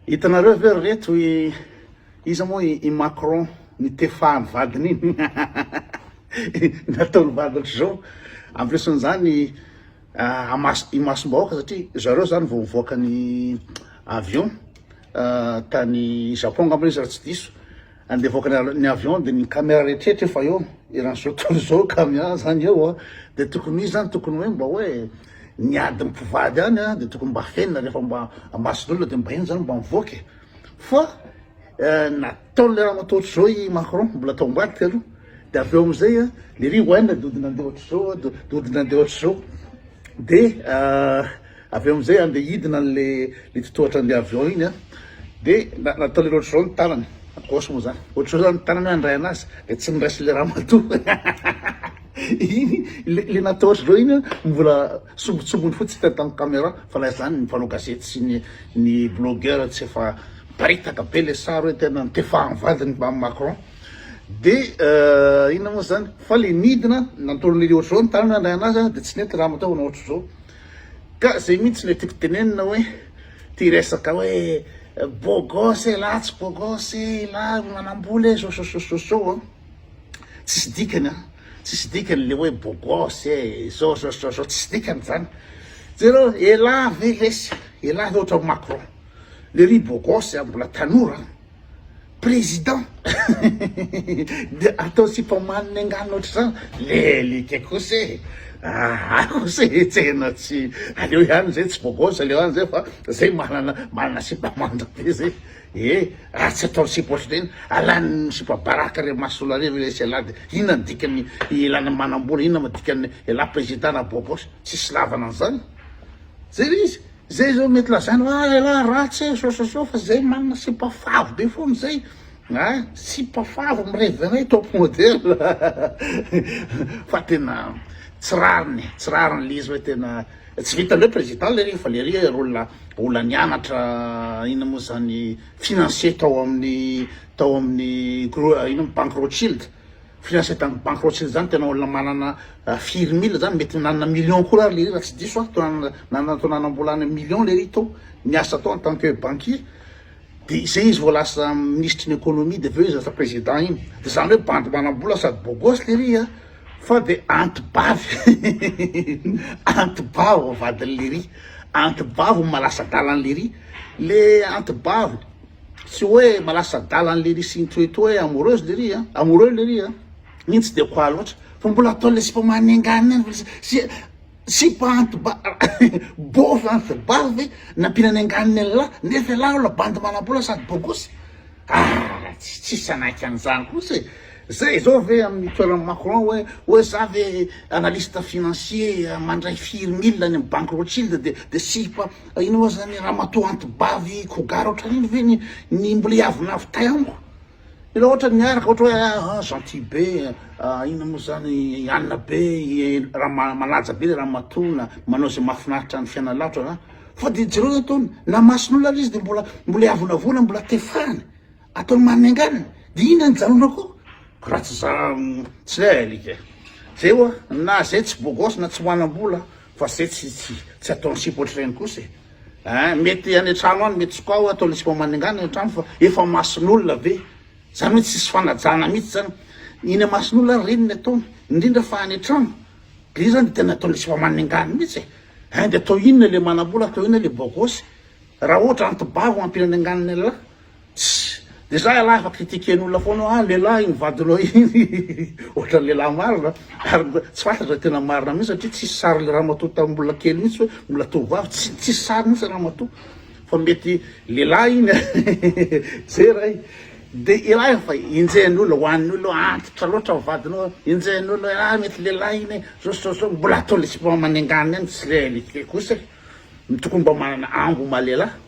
Hitanareo ve ry reto i iza moa i Macron nitefahan'ny vadiny iny? Nataon'ny vadiny ohatr'izao. En plus an'izany imasom-bahoaka satria zareo zany vao nivoaka ny avion tany Japon angamba izy raha tsy diso. Andeha hivoaka ny avion de ny camera rehetrretra efa eo eran'izao tontolo izao camera zany eo a, de tokony izy zany tokony hoe mba hoe ny adin'ny mpivady any a de tokony mba afenina rehefa mba amason'olona de mba iny zany mba mivoaka e, fa nataon'le ramatoa ohatr'izao i Macron mbola tao ambadika aloha de avy eo amizay a le ry Wayne de ody nandeha ohatr'izao a de ody nandeha ohatr'izao de Avy eo amizay andeha hidina anle le totohatra anle avion iny an, de natao le ohatr'izao ny tanany, à gauche moa zany, ohatr'izao zany ny tanany hoe handray anazy, de tsy niraisin'le ramatoa iny le le natao ohatr'izao iny an, mbola sombintsombiny fotsiny hita tamin'ny camera, fa la zany ny mpanao gazety sy ny ny blogueur tsy efa miparitaka be le sary hoe tena nitefahan'ny vadiny mbamin'i Macron, de inona moa zany, fa le nidina nataon'le ohatr'izao ny tanany hoe handray anazy an, de tsy nety ramatoa nanao ohatr'izao. Ka zay mihitsy le tiako tenenina hoe ty resaka hoe beau gosse elah tsy beau gosse elah manambola e zao zao zao zao zao an, tsisy dikany an, tsisy dikany le hoe beau gosse e zao zao zao zao tsisy dikany zany, jereo elah ve lesy elah ve ohatran'i Macron, lery beau gosse an mbola tanora an. Président de atao sipa manina enganina ohatr'izany le alika kosa e aa kosa e tena tsy aleo ihany zay tsy bogos aleo ihany zay fa zay manana manana sipa manja be zay e raha tsy atao sipa ohatr'ireny alan'ny sipa baraka re masonareo ilay sy de inona ny dikan'ny ilana manambola inona ma dikan'ny elah président na bogos tsisy lavana an'izany zay le izy. Zay zao mety lazaina hoe ah elah ratsy e sao sao sao fa zay manana sipa favy be foana zay a, sipa favy mirevy anay top model fa tena tsy rariny e, tsy rariny le izy hoe tena tsy vitan'ny hoe président le ry fa le ry olona olona nianatra inona moa zany financier tao amin'ny tao amin'ny inona banque Rothschild. Financier tamin'ny banque Rothschild zany tena olona manana firy mille zany mety nanana million koa ary lery raha tsy diso aho toa nanana toa nanambola any million lery tao niasa tao en tant que banquier de zay izy vao lasa minisitry ny économie de aveo izy lasa président iny de zany hoe bandy manambola sady beau gosse lery a fa de antibavy antibavy vadin'i lery antibavy malasa adalan'i lery le antibavy Tsy hoe malasa adala an'i lery sy ny toetoe hoe amoureuse lery a, amoureux lery a, iny tsy de quoi loatra fa mbola ataon'le sipa manengana iny sy sipa anti-ba bôfy anti-bavy nampiana ny anganiny an'lah nefa elah olona bandy manam-bola sady bogosy, ah tsy tsisy hanaiky an'izany kosa e, zay zao ve amin'ny toeran'i Macron hoe hoe za ve analyste financier mandray firy mille any amin'ny banque Rothschild de de sipa Ino moa zany ramatoa antibavy kogara ohatran'iny ve ny ny mbola hiavonavo tay amiko? Raha ohatra niaraka ohatra hoe ah gentil be, inona moa zany anona be, raha manaja be le ramatoa na manao izay mahafinaritra ny fiainana lavitra zany, fa de jereo ny ataony, na mason'olona ary izy de mbola mbola hiavonavona, mbola tefahany, ataony manenganina, de inona ny hijanonako ao? Raha tsy za tsy le alika e, zay oa na zay tsy beau gosse na tsy manam-bola Fa zay tsy tsy tsy ataon'ny sipa ohatr'ireny kosa e! Ein, mety any an-trano any mety tsy koa ataon'ny sipa manengana any an-trano fa efa mason'olona ve? Zany hoe tsisy fanajana mihitsy zany. Eny amason'olona ary ireny ny ataony, indrindra fa any an-trano. De io zany de tena ataon'ny sipa manengana mihitsy e! Ein, de atao inona le manam-bola, atao inona le beau gosse? Raha ohatra anti-bavy mampinana enganiny an'lah. Tssy! De za ialahy efa critiquer-n'olona foana hoe ah lehilahy iny vadinao iny ohatran'ny lehilahy marina ary tsy fantatra raha tena marina mihitsy satria tsisy sarin'le ramatoa tamin'ny mbola kely mihitsy hoe mbola tovovavy tsy tsisy sary mihitsy ramatoa fa mety lehilahy iny zay ray de ialahy efa enjehin'ny olona hoan'ny olona hoe antitra loatra ny vadinao enjehin'ny olona hoe ah mety lehilahy iny zao sy zao zao mbola ataon'le sipa manengana ihany tsy réalité kosa e tokony mba manana ambo maha lehilahy.